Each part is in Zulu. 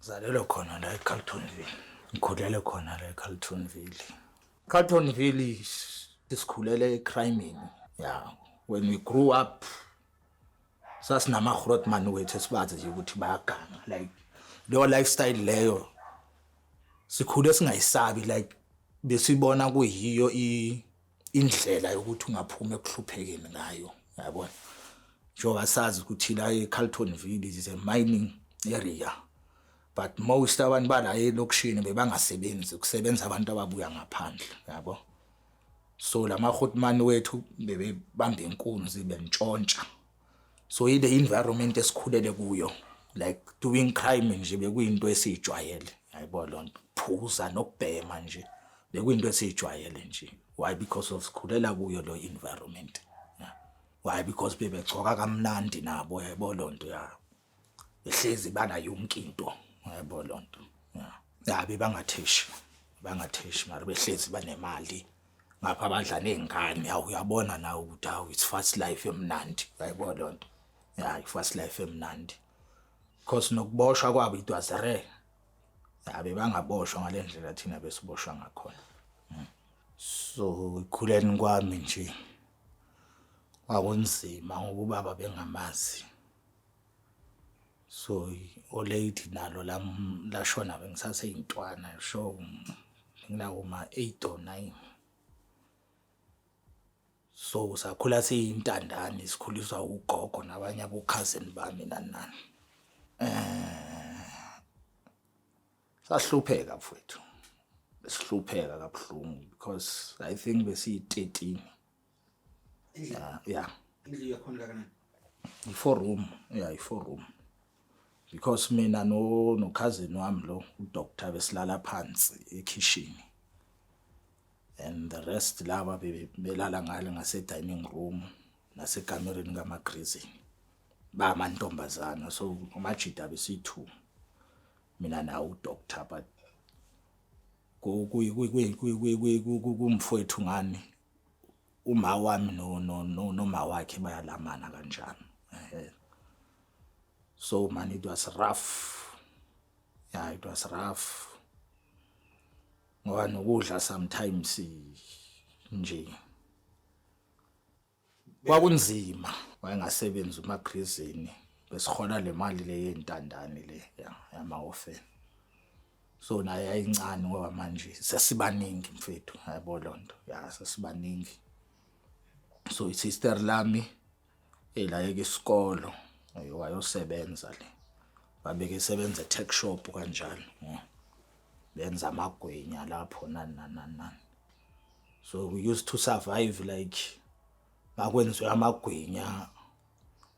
Ngizalelwe khona la eCarltonville. Ngikhulele khona la eCarltonville. Carltonville sikhulele ecriming. Yeah, when we grew up sasinama grootman wethu esibazi nje ukuthi bayaganga, like leyo lifestyle leyo sikhule singayisabi, like besibona kuyiyo indlela yokuthi ungaphuma ekuhluphekeni ngayo, yabona, njengoba sazi ukuthi la eCarltonville is a mining area, but most abantu bala elokishini bebangasebenzi, kusebenza abantu ababuya ngaphandle, yabo. So lama grootman wethu bebebamba inkunzi, bentshontsha. So ile environment esikhulele kuyo, like doing crime nje bekuyinto esiyijwayele, yayibona lonto, phuza nokubhema nje bekuyinto esiyijwayele nje. Why? Because of sikhulela kuyo lo environment, yeah. Why? Because bebegcoka kamnandi nabo, yayibona lonto, ya, behlezi bana yonke into, yayibona lonto, yeah, bebangatheshi, bangatheshi, mara behlezi banemali. Ngapha badla nezingane, awu, uyabona nawe ukuthi awu, it's fast life emnandi, yayibona lonto, yeah, i-fast life emnandi, because nokuboshwa kwabo it was rare, ya, bebangaboshwa ngalendlela thina besiboshwa ngakhona. So ikhuleni kwami nje kwakunzima ngoba ubaba bengamazi. So old lady nalo lashona bengisaseyintwana, sho nginawo ma 8 or 9. So sakhula siyintandane, sikhuliswa ugogo nabanye abo-cousin bami, nani nani. Sahlupheka mfowethu, besihlupheka kabuhlungu because I think besiyi-13. Yeah. Indlu yakhona kangakanani? I-four room, yeah, i-four room, because mina no cousin wami lo udoctor besilala phansi ekhishini and the rest laba belala ngale ngase dining room nasekamereni kaMagrizini, bamantombazana. So amajida besiyi-two, mina nawo udoctor, but kumfowethu ngani uma wami no no no noma wakhe bayalamana kanjani. So man, it was rough, yeah, it was rough ngoba nokudla sometimes nje kwakunzima. Wayengasebenzi uMagrizini, besihola le mali le yentandane le yama-orphan. So naye ayincane ngoba manje sesibaningi mfethu, yabo lonto, ya, sesibaningi. So isister lami elayeka isikolo wayosebenza le, babeke sebenza e-tuck shop kanjalo, benza amagwinya lapho, nani nani nani nani. So we used to survive like bakwenziwe amagwinya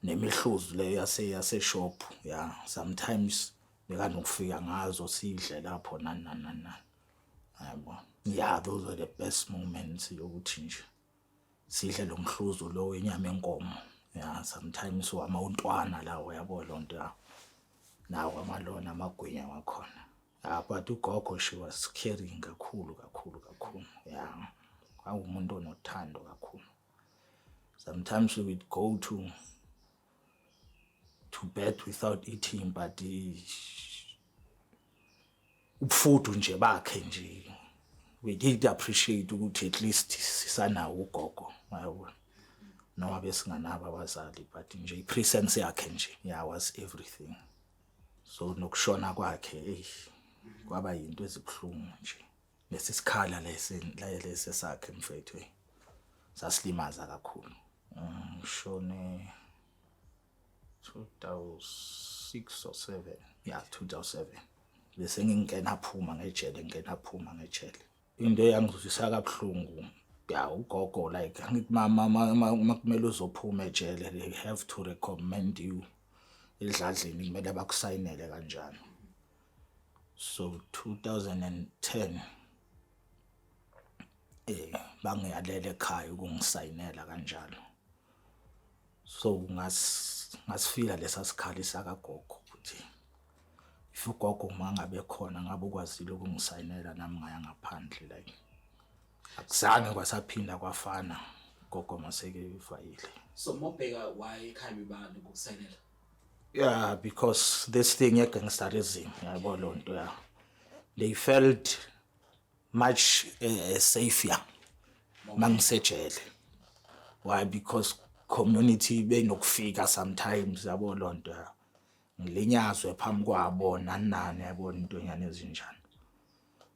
nemihluzu leyo yase shop, yeah. Sometimes bekanokufika ngazo sidle lapho, nani nani nani nani, yabo. Yeah, those were the best moments yokuthi nje sidle lo mhluzu lo wenyama enkomo, yeah. Sometimes wamawuntwana lawo, yabo lonto, ya, nawo amalona amagwinya wakhona, yeah. But ugogo, she was caring kakhulu kakhulu kakhulu, yeah, kwawumuntu onothando kakhulu. Sometimes we would go to bed without eating, but ubufudu nje bakhe nje, we did appreciate ukuthi at least sisanawo ugogo, yabo, noma besinganabo abazali, but nje i-presence yakhe nje, yeah, was everything. So nokushona kwakhe, hey, kwaba yinto ezibuhlungu nje. Lesi sikhala lesi sakhe mfethu, hey, sasilimaza kakhulu. Ngishone 2006 or 7, yeah, 2007. Bese ngingena phuma ngejele, ngena phuma ngejele. Into eyangizwisa kabuhlungu, ya, ugogo, like angithi mama uma kumele uzophuma ejele, they have to recommend you edladleni, kumele bakusayinele kanjani. So 2010 bangiyalela ekhaya ukungisayinela kanjalo. So ngasifika lesa sikhali sakagogo ukuthi if ugogo mangabe khona ngabe ukwazile ukungisayinela nami ngaya ngaphandle. Like akuzange kwasaphinda kwafana gogo maseke evayile. So mobheka why ekhaya bebani ukukusayinela? Yeah, because this thing ye-gangsterism, yabo loo nto, yeah, they felt much safer mangisejele. Why? Because community benokufika sometimes, yabo loo nto, yeah, ngilinyazwe phambi kwabo, nani nani, yabo, intonyana ezinjani.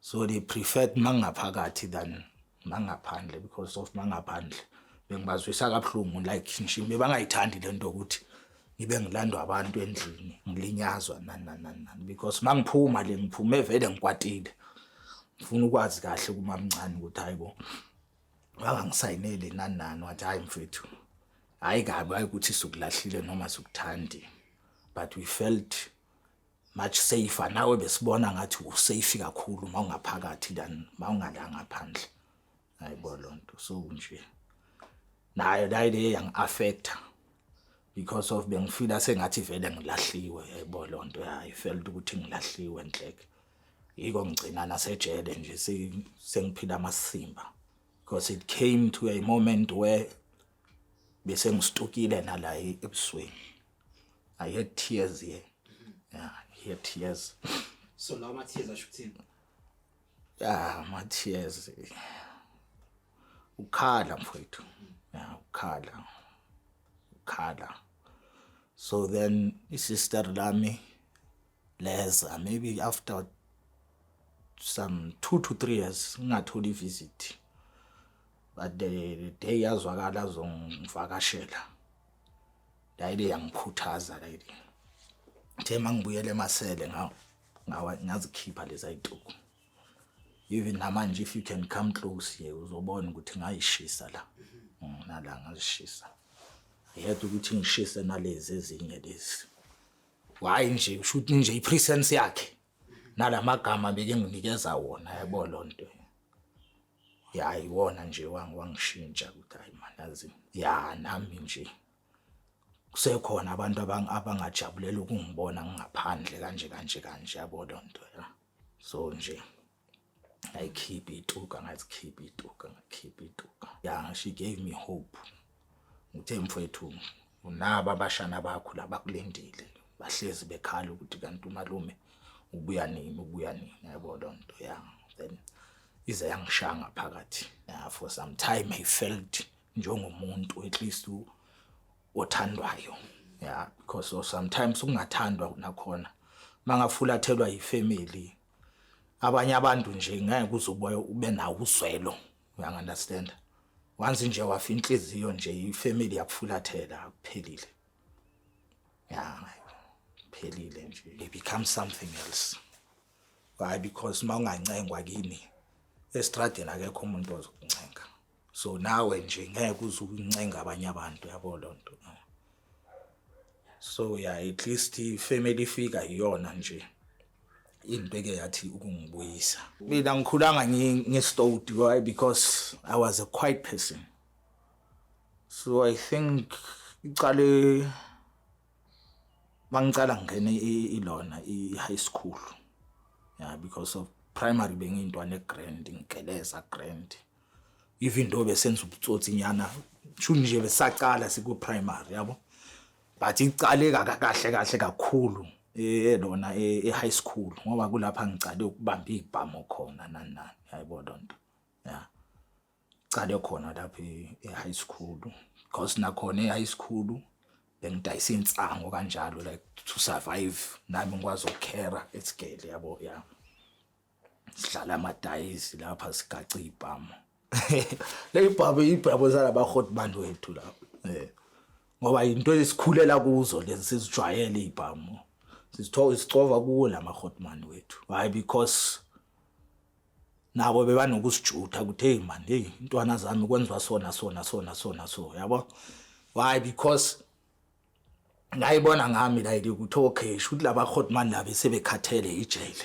So they preferred mangaphakathi than mangaphandle, because of mangaphandle bengibazwisa kabuhlungu, like nje bebangayithandi lento ukuthi ngibe ngilandwa abantu endlini, ngilinyazwa, nani nani nani nani, because mangiphuma le, ngiphume vele ngikwatile, ngifuna ukwazi kahle kumamncane ukuthi hayibo, bangangisayineli, nani nani. Wathi, "Hayi mfethu, hayi kabi, hayi ukuthi sukulahlile noma sukuthandi, but we felt much safer nawe, besibona ngathi usafe kakhulu mawungaphakathi than mawungala ngaphandle." Hayibo lonto. So nje nayo la le yangi-affecta because of bengifila sengathi vele ngilahliwe, yayibona lonto. I felt ukuthi ngilahliwe enhleke, yiko ngigcina nasejele nje sengiphila amasimba, because it came to a moment where bese ngistukile nala ebusweni. I had tears here, yeah, I had tears. So lawo ma-tears asho ukuthini? Yeah, ama tears ukhala mfowethu, yeah, ukhala, ukhala. So then isister lami leza maybe after some 2 to 3 years ngingatholi visit, but the day yazwakala azongivakashela, layile yangikhuthaza layile. Uthe mangibuyele emasele ngawa ngazikhipha lezi ayituku. Even namanje, if you can come close here, uzobona ukuthi ngayishisa la. Nala ngazishisa. I had ukuthi ngishise nalezi ezinye lezi. Why nje usho ukuthi nje ipresence yakhe nalamagama beke nginikeza wona, yabo lonto, ya, iwona nje wangishintsha ukuthi hayi man, yazi, ya, nami nje kusekhona abantu abangajabulela ukungibona ngingaphandle kanje kanje kanje, yabo lonto, ya. So nje ayikhipha ituka, ngazikhipha ituka, ngakhipha ituka. Yeah, she gave me hope. Ngithe, "Mfowethu, unaba abashana bakho labakulindile, bahlezi bekhala ukuthi kanti umalume ubuya nini, ubuya nini," yabo lonto, yeah. Then ize yangishaya ngaphakathi, yeah. For some time I felt njengomuntu at least othandwayo, yeah, because of sometimes ukungathandwa nakhona mangafulathelwa yifamily, abanye abantu nje ngeke uzobuya ube nawo uzwelo, uyangunderstand? Once nje wafa inhliziyo nje, ifamily yakufulathela, kuphelile, ya, phelile nje. They become something else. Why? Because mawungancengwa kini estradeni, akekho umuntu ozokuncenga, so nawe nje ngeke uze uncenga abanye abantu, yabo lonto. So yeah, at least ifamily ifika iyona nje into eke yathi ukungibuyisa mina. Ngikhulanga ngistout. Why? Because I was a quiet person. So I think icale mangicala ngene ilona i-high school, yeah, because of primary bengiyintwana egrand, ngigeleza grand, even though besenza ubutsotsi nyana, shu nje besaqala siku primary, yabo, but icale kahle kahle kakhulu elona e-high school, ngoba kulapha ngicale ukubamba izibhamu khona, nani nani, yayibona lonto, yeah. Cale khona lapha e-high school, because nakhona e-high school bengidayisa insango kanjalo, like to survive, nami ngikwazi ukukhera esigele, yabo, yeah. Sidlala amadayisi lapha, sigaca izibhamu le ibhamu, ibhamu zalabahotman wethu lapha, ngoba into esikhulela kuzo lezi, sizijwayele izibhamu, sizithola isicova kuwo lama hotman wethu. Why? Because nabo bebanokusijutha ukuthi, "Hey man, hey intwana zami, kwenziwa sona sona sona sona." So yabo, why? Because ngayibona ngami la ukuthi okay, shuthi laba hotman laba sebekhathele ijele,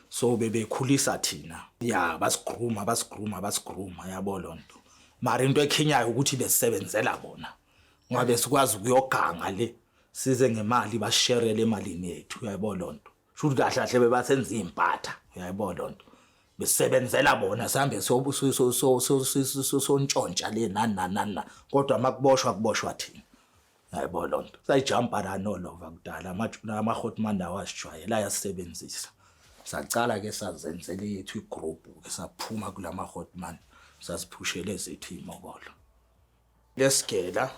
so bebekhulisa thina, ya, basigrooma, basigrooma, basigrooma, yabo lonto. Mara into ekhinyayo ukuthi besebenzela bona, ngoba besikwazi ukuyoganga le, size ngemali, basherele emalini yethu, uyayibona lonto. Shuthi kahle kahle bebasenza impatha, uyayibona lonto, besebenzela bona, sihambe sontshontsha le, nani nani nani, kodwa makuboshwa kuboshwa thina. Yayibona loo nto. Sayijampa la nolova kudala, ama-hotman lawa asijwayele ayasebenzisa. Sacala ke sazenzela yethu igroup ke, saphuma kulama hotman, sasiphushele ezethu imokolo. Lesigela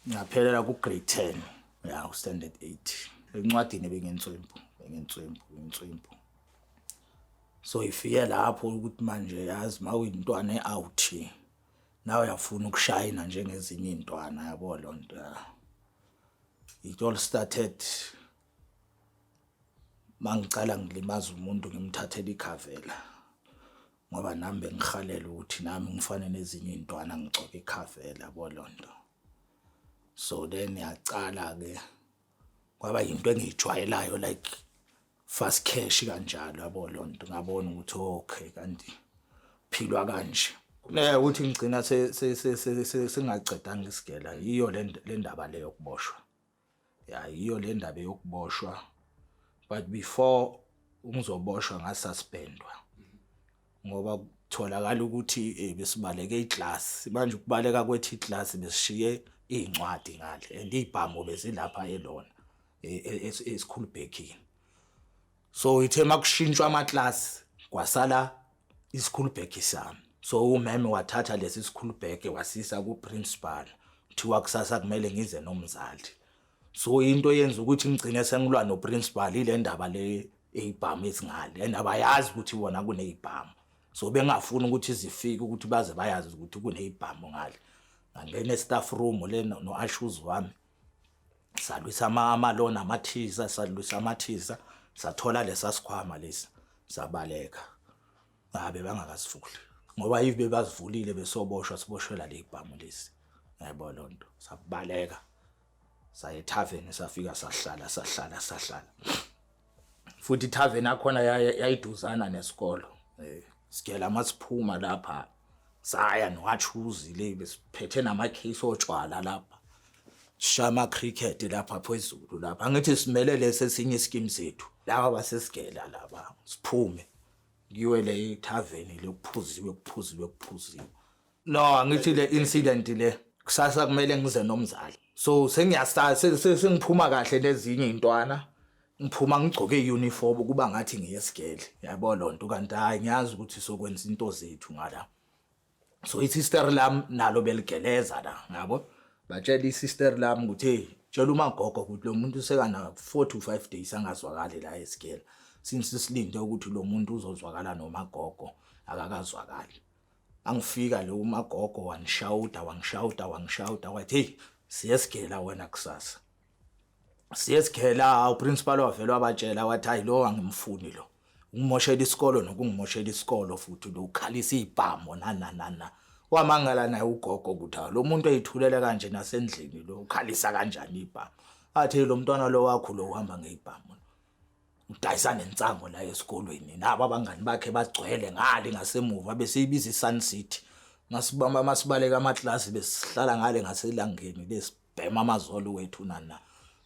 ngaphelela ku grade 10, ya, standard 8. Encwadini benginswempu, benginswempu, benginswempu. So ifike lapho ukuthi manje yazi mawuyintwana e-out, nawe uyafuna ukushayina njengezinye iy'ntwana, yabo loo nto. It all started mangicala ngilimaza umuntu, ngimthathela ikhavela, ngoba nami bengihalela ukuthi nami ngifane nezinye iy'ntwana, ngigcoke ikhavela, yabo loo nto. So then yacala-ke kwaba yinto engiyijwayelayo, like fast cash kanjalo, yabo loo nto. Ngabona ukuthi okay, kanti philwa kanje. Ne ukuthi ngigcina singacedanga isigela, yiyo le ndaba le yokuboshwa, ya, yiyo le ndaba yokuboshwa. But before ngizoboshwa ngasuspendwa, ngoba kutholakala ukuthi besibaleke iclass. Manje ukubaleka kwethu iclass, besishiye iy'ncwadi ngale and iy'bhamu bezilapha elona e-school bag-ini. So ithe makushintshwa ama-class, kwasala i-school bag sami. So umeme wathatha lesi school bag wasisa ku-principal, kuthiwa kusasa kumele ngize nomzali. So into yenza ukuthi ngigcine sengilwa no-principal ile ndaba le eyibhamu ezingale, and abayazi ukuthi bona kuneyibhamu, so bengafuni ukuthi zifike ukuthi baze bayazi ukuthi kuneyibhamu ngale. Ngangena e-staff room le no-ashuzi wami, salwisa amalona amathisa, salwisa amathisa, sathola lesa sikhwama lesi, sabaleka. Ngabe bangakasivuli, ngoba if bebazivulile besoboshwa, siboshwela le ibhamu lesi, yayibona loo nto. Sabaleka saya ethaveni, safika sahlala, sahlala, sahlala futhi. Ithaveni yakhona yayiduzana nesikolo. Sigela masiphuma lapha, saya nowachuzi le, besiphethe namakheyisi otshwala lapha, sishaya ama-cricket lapha phezulu lapha. Angithi simele lesi esinye iskimu sethu, laba basesigela laba, siphume kuyiwe le ithaveni lokuphuziwe, kuphuziwe, kuphuziwe. No, angithi le incident le, kusasa kumele ngize nomzali. So sengiyastart, sengiphuma kahle nezinye intwana, ngiphuma ngigcoke iuniform kuba ngathi ngiyesigele, yabo loo nto. Kanti hayi, ngiyazi ukuthi sokwenza into zethu ngala. So isister lami nalo beligeleza la, ngabo batshela isister lami ukuthi, hey, tshela umagogo ukuthi lo muntu sekana 4 to 5 days angazwakali la esigele, since silinde ukuthi lo muntu uzozwakala nomagogo, akakazwakali. Angifika lo umagogo wangishawuda, wangishawuda, wangishawuda, wathi, hey, siyesigela wena kusasa, siyesigela. Uprincipal wavela wabatshela, wathi, hayi, lo angimfuni, lo ungimoshela isikolo, nokungimoshela isikolo futhi lo ukhalisa izibhamu nana nana. Wamangala naye ugogo ukuthi lo muntu eyithulele kanje nasendlini, lo ukhalisa kanjani ibhamu? Athi lo mntwana lo wakho lo uhamba ngezibhamu, udayisa nensango la esikolweni, nabo abangani bakhe bagcwele ngale ngasemuva. Bese ibiza iSun City. Masibamba masibaleka amaklasi, besihlala ngale ngaselangeni, lesibhema amazolo wethu nana.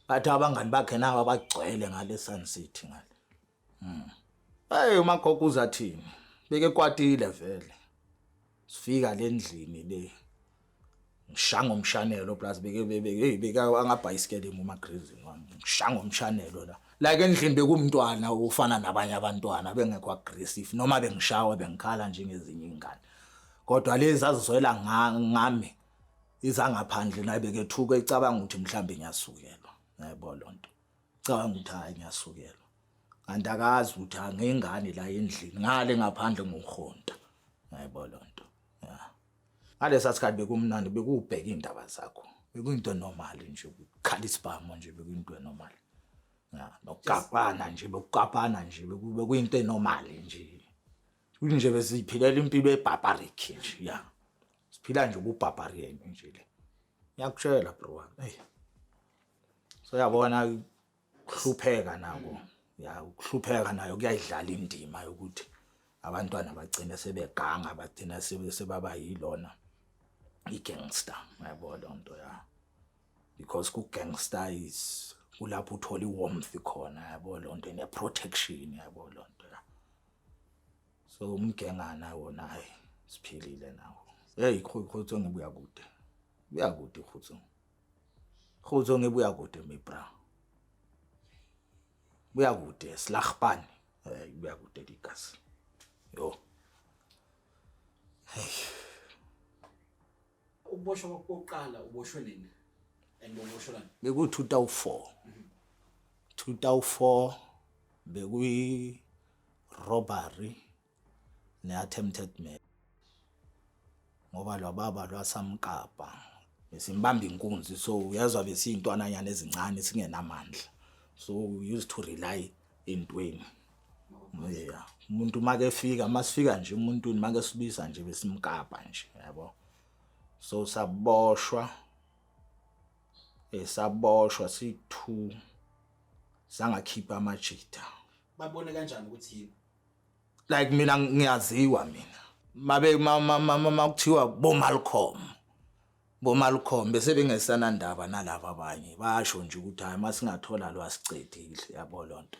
Bathi abangani bakhe nabo abagcwele ngale Sun City ngale. Hey, umagogo uzathini, beke kwatile vele. Sifika le ndlini le, ngishanga umshanelo, plus beke beke, hey, beke angabhayisikele umagrizini wami, ngishanga umshanelo la. Like endlini bekumntwana ufana nabanye abantwana, bengekho aggressive, noma bengishawa bengikhala njengezinye ingane, kodwa lezi azizwela ngami izangaphandle, naye bekethuka ecabanga ukuthi mhlambe ngiyasukelwa, yayibona loo nto, cabanga ukuthi hayi, ngiyasukelwa, kanti akazi ukuthi angengane la endlini, ngale ngaphandle ngurhonta, yayibona loo nto. Ya, ngalesa sikhathi bekumnandi, bekuwubheka iy'ndaba zakho, bekuyinto normal nje ukukhala isibhamu nje, bekuyinto normal, ya, nokukapana nje, bekukapana nje, bekuyinto enormal nje nje, besiyiphilela impilo ebarbaric nje, ya, siphila nje ububarbarian nje le, ngiyakutshela bro wami. Hey, so yabona ukuhlupheka nako, ya, ukuhlupheka nayo kuyayidlala indima yokuthi abantwana bagcine sebeganga, bagcina sebe sebaba yilona i-gangster, yabo loo nto, ya, because ku-gangster is kulapho uthola i-warmth khona, yabo loo nto, ne-protection, yabo loo nto, ya. So umgengana wona, hayi, siphilile nawo. Hey, Kgotsong, buya kude, buya kude Kgotsong. Kgotsong ebuya kude, my bra. Buya kude, Slagpan. Buya kude dikasi. Yo. Hey. Ukuboshwa kokuqala, uboshwe nini and uboshwe lani? Beku 2004. 2004 bekuyi robbery ne attempted murder. Ngoba lwababa lwasamqapha. Besimbamba inkunzi, so uyazwa, besiyintwana nyana ezincane, singenamandla. So we used to rely entweni. Yeah. Umuntu make fika, masifika nje umuntu make sibisa nje, besimkapa nje, yabo. So saboshwa. Saboshwa si2, sangakhipha amajita. Babone kanjani ukuthi yini? Like mina ngiyaziwa mina. Mabe makuthiwa bo Malcolm. Bo Malcolm bese bengesana ndaba nalaba abanye. Basho nje ukuthi hayi, masingathola lo asicedile, yabo lonto.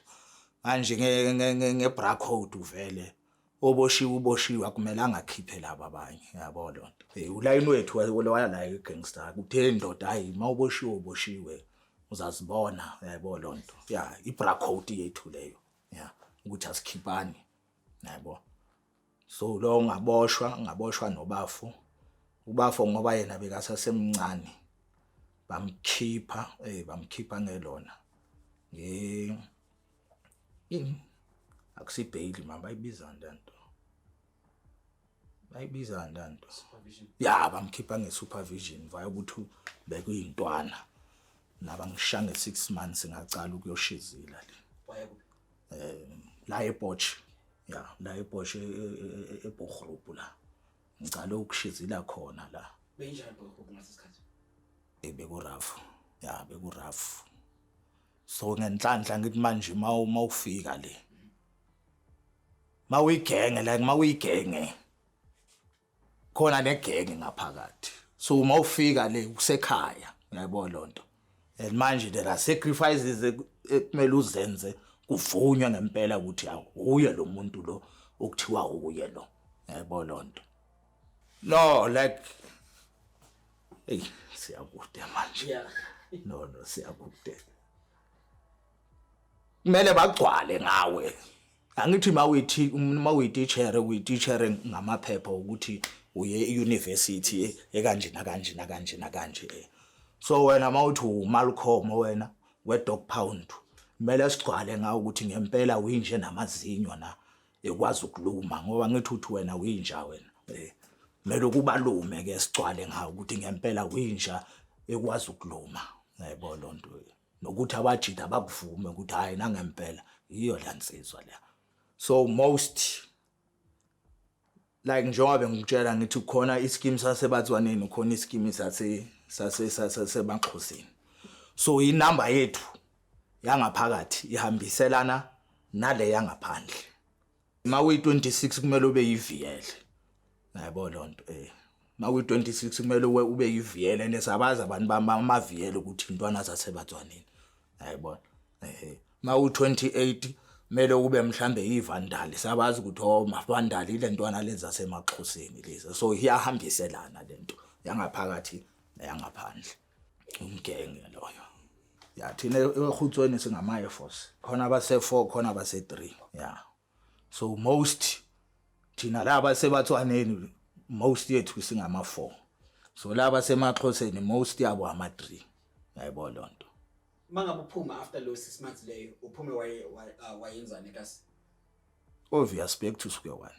Manje nge bra code uvele oboshiwe, uboshiwe, akumelanga akhiphe laba abanye, yabo lonto. Ulayini wethu waya la e-gangster kuthe indoda, hayi, mawuboshiwe uboshiwe, uzazibona, yabo lonto. Yeah, i-bra code yethu leyo, yeah, ukuthi asikhiphani, yabo. So lo ngaboshwa, ngaboshwa nobafu. Ubafo ngoba yena bekasasemncane, bamkhipha, bamkhipha ngelona nge ini, akusibhayili mama, bayibiza nto, bayibiza nto. Supervision. Ya, bamkhipha nge-supervision vaya ukuthi bekuyintwana naba ngisha nge-6 months, ngacala ukuyoshizila le. Waya kuphi? La ePotch, ya, la ePotch, eBogroep la ngicala ukushizila khona la. Beyinjani Bogroep ngaleso sikhathi? Beku-rough, ya, beku-rough. So ngenhlanhla ngithi manje mawufika le, mawuyigenge, like mawuyigenge khona negenge ngaphakathi, so mawufika le kusekhaya, uyayibona lonto. And manje there are sacrifices ekumele uzenze, kuvunywe ngempela ukuthi uye lo muntu lo okuthiwa uye lo, uyayibona lonto. No, like, hey, siyakude manje. No, siyakude. Kumele bagcwale ngawe. Angithi mawuyithi mawuyititshere, uyititshere ngamaphepha ukuthi uye e-university ekanje nakanje nakanje nakanje. So wena mawuthi uMalcolm, wena we-dog pound, kumele sigcwale ngawe ukuthi ngempela uyinje namazinyo na ekwazi ukuluma, ngoba ngithi uthi wena uyinja wena. Kumele ukubalume ke, sigcwale ngawe ukuthi ngempela uyinja ekwazi ukuluma, yayibona lonto, nokuthi abajida bakuvume ukuthi hayi, nangempela yiyo la nsizwa le. So most like njengoba ngikutshela ngithi khona ischeme sasebatswaneni, khona ischeme sase sase sasemaxhoseni, so inamba yethu yangaphakathi ihambiselana nale yangaphandle. Makuyi 26 kumele ube yiVL, yabo lonto. Makuyi 26 kumele ube yiVL, and sabazi abantu bama VL ukuthi intwana zasebatswaneni, yayibona. Maku 28 kumele ube mhlambe ivandali, sabazi ukuthi oh, mavandali ile ntwana lezi zasemaxhoseni lezi. So iyahambiselana lento yangaphakathi neyangaphandle, umgenge loyo. Ya, thina eHutsweni singama Air Force, khona abase 4, khona abase 3, ya. So most thina laba sebatswaneni, most yethu singama 4, so laba semaxhoseni most yabo ama 3, yayibona lonto. Mangabe uphuma after lo 6 months leyo, uphume wayenzani kasi? Obvious, back to square one,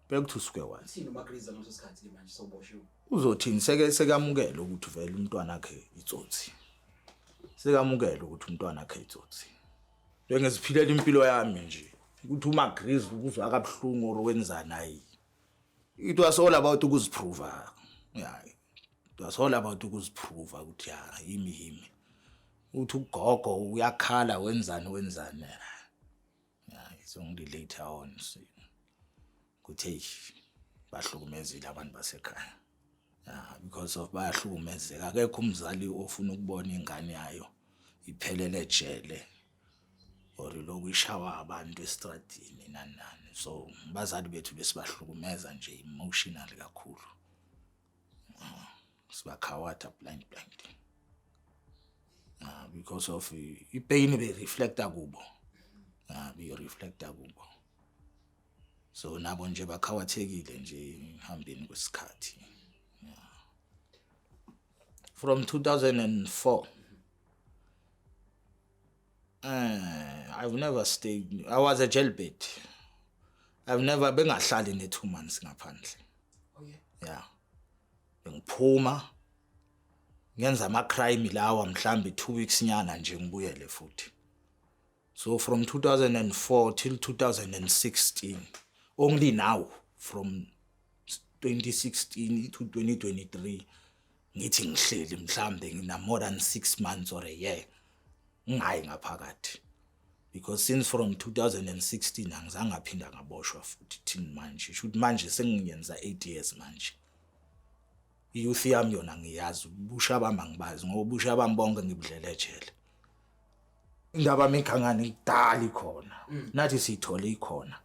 back to square one. Uthini uMagriza ngaleso sikhathi ke manje sewuboshiwe? Uzothini? Seke sekamukela ukuthi vele umntwana wakhe itsotsi, sekamukela ukuthi umntwana wakhe itsotsi. Bengiziphilela impilo yami nje, ukuthi uMagriz ukuzwa kabuhlungu or wenzani, hayi, it was all about ukuziprova. Yeah, it was all about ukuziprova ukuthi ya, yimi yimi, uthi ugogo uyakhala, wenzani wenzani. Yeah, it's only later on ukuthi hey, bahlukumezile abantu basekhaya. Yeah, because of bayahlukumezeka, akekho umzali ofuna ukubona ingane yayo iphelele ejele or lokhu ishawa abantu estradini, nani nani. So bazali bethu besibahlukumeza nje emotional kakhulu, sibakhawatha blind blind. Because of ipain be reflecta kubo, be reflecta kubo, so nabo nje bakhawathekile nje ihambeni kwesikhathi. Yeah. From 2004, I've never stayed. I was a jailbird. I've never bengahlali ne 2 months ngaphandle. Oh yeah. Yeah. Bengiphuma ngenza ama crime lawa mhlambi 2 weeks nyana nje, ngibuyele futhi. So from 2004 till 2016, only now from 2016 to 2023 ngithi ngihleli mhlambe ngina more than 6 months or a year ngingayi ngaphakathi, because since from 2016 angizange ngaphinda ngaboshwa futhi till manje. Shoot, manje sengiyenza 8 years manje. Iyouth yami yona ngiyazi, ubusha bami angibazi, ngoba ubusha bami bonke ngibudlela ejele. Indaba mekhangane kudala ikhona, nathi siyithole ikhona,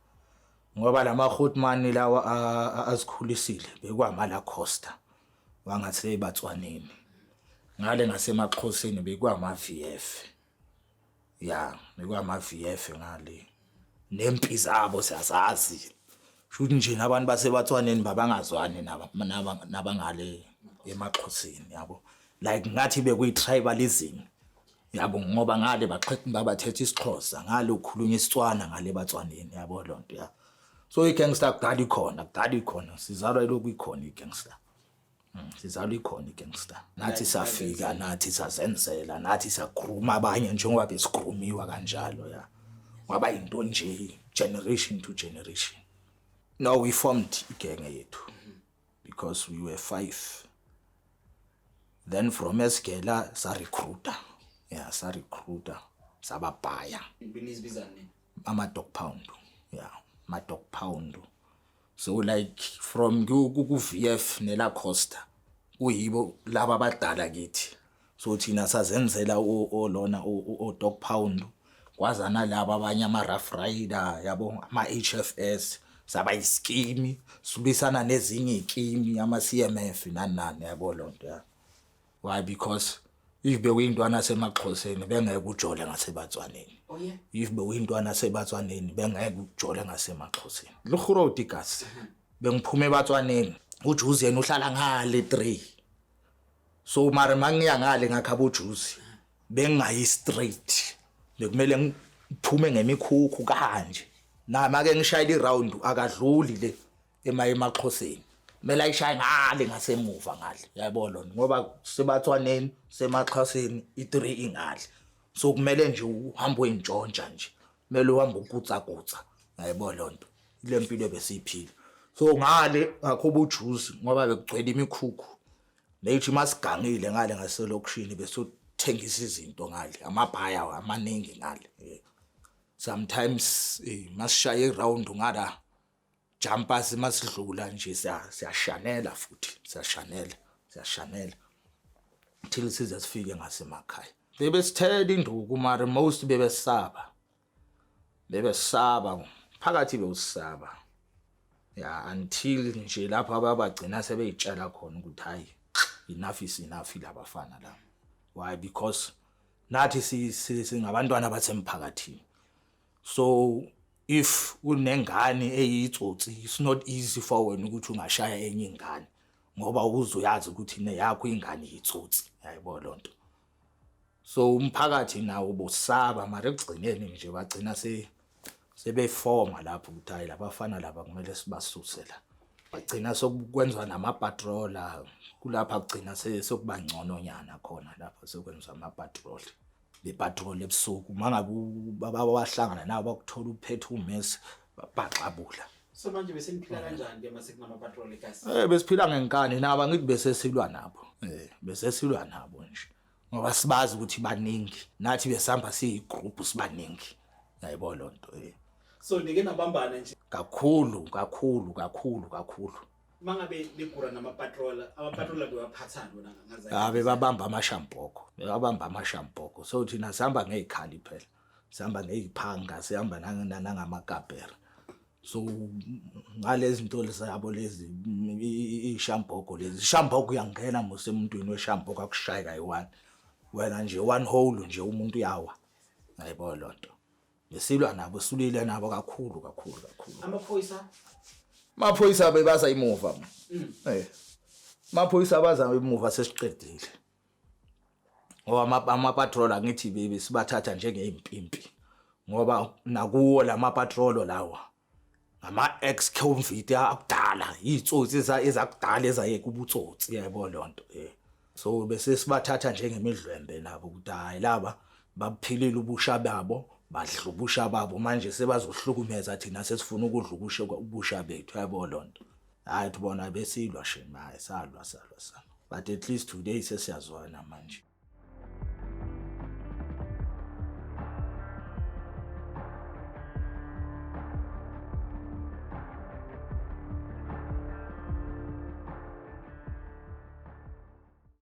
ngoba lama Grootman lawa azikhulisile bekwama La Costa wangathi ebatswaneni, ngale ngasemaXhoseni bekwama VF, ya, bekwama VF ngale, nempi zabo siyazazi. Shuthi nje nabantu basebatswaneni babangazwani nabangale emaXhoseni, yabo, like ngathi bekuyi tribalism, yabo, ngoba ngale babathetha isiXhosa, ngale ukhulunywa isiTswana ngale batswaneni, yabo lonto. Ya, so i-gangster kudala ikhona, kudala ikhona, sizalwa ilokhu ikhona i-gangster. Sizalwa ikhona i-gangster. Nathi safika, nathi sazenzela, nathi sagrooma abanye njengoba besigroomiwa kanjalo, ya, kwaba into nje generation to generation. No, we formed igenge yethu because we were five. Then from esigela sa recruiter, yeah, sa recruiter, sababhaya. Benizibizani nini? Ama dog pound, yeah, ama dog pound. So like from ku VF nela Costa, kuyibo laba abadala kithi, so thina sazenzela o lona o dog pound, kwazana laba abanye ama Rough Rider, yabo, ama HFS, saba iskimi silwisana nezinye izikimi, ama CMF nani nani, yabo lonto. Ya, why? Because if bekuyintwana semaXhoseni, bengeke ujole ngasebatswaneni. Oh yeah. If bekuyintwana sebatswaneni, bengeke ujole ngasemaXhoseni. Lugroot igasi bengiphuma ebatswaneni, uJuzi yena uhlala ngale 3, so mara mangiya ngale ngakhaba uJuzi, bengayi straight, bekumele ngiphume ngemikhukhu kanje. Nama ke ngishayela iround, akadluli le emaXhoseni, kumele ayishaye ngale ngasemuva ngale, yayibona lona, ngoba sebatswaneni semaXhoseni i3 ingale, so kumele nje uhambe uyintshontsha nje, kumele uhambe ukutsa kutsa, yayibona lonto, ile mpilo besiyiphila. So ngale ngakho ujuzi, ngoba bekugcwele imikhukhu, nethi masigangile ngale ngaselokishini besothengisa izinto ngale, amabhaya amaningi ngale. Sometimes masishaye iround ngala jumpers, masidlula nje siyashanela futhi siyashanela, siyashanela till size sifike ngasemakhaya. Bebesithela induku, mara most bebesaba, bebesaba phakathi, bewusaba, ya, until nje lapho ababagcina sebeyitshela khona ukuthi hayi, enough is enough, labafana la. Why? Because nathi singabantwana basemphakathini, so if unengane eyitsotsi, it's not easy for wena ukuthi ungashaya enye ingane, ngoba uzoyazi ukuthi neyakho ingane iyitsotsi, yayibona lonto. So umphakathi nawo bosaba, mara ekugcineni nje bagcina sebefoma lapho ukuthi hayi, labafana laba kumele sibasuse la. Bagcina sokwenziwa namapatrola, kulapha kugcina sekuba ngcono nyana khona lapho sekwenziwa amapatrol, bepatrol ebusuku, mangabe bahlangana nabo, bakuthola uphethe umesi, babhaxabula. So manje bese niphila kanjani ke mase kunama patrol ekasi? Besiphila ngenkani nabo, ngithi bese silwa nabo. Bese silwa nabo nje, ngoba sibazi ukuthi baningi, nathi besihamba siyigroup sibaningi, yayibona lonto. So nike nabambana nje? Kakhulu, kakhulu, kakhulu, kakhulu. Mangabe ligura namapatrola, amapatrola bewaphathani wona ngazayo? Ah, bebabamba amashampoko, bebabamba amashampoko. So thina sihamba ngezikhali phela, sihamba ngeziphanga, sihamba nangamakapera. So ngalezi zinto zabo lezi, ishampoko lezi, ishampoko uyangena mose emuntwini weshampoko, akushaye kayi-one. Wena nje one hole nje umuntu uyawa. Ngayibona lonto. Besilwa nabo, sulile nabo kakhulu kakhulu kakhulu. Amaphoyisa? Maphoyisa bebaza imuva. Maphoyisa baza imuva sesiqedile. Ngoba ama-patrol angithi bebe sibathatha njengezimpimpi. Ngoba nakuwo lama patrol lawa ama ex convict akudala, izitsotsi ezakudala ezayeka ubutsotsi, yabo lonto. So bese sibathatha njengemidlwembe nabo ukuthi hayi, laba baphilile ubusha babo, badla ubusha babo, manje sebazohlukumeza thina, sesifuna ukudla ubusha, ubusha bethu, yabo lonto. Hayi, thibona besilwa shame, hayi, salwa salwa salwa, but at least today sesiyazwana manje.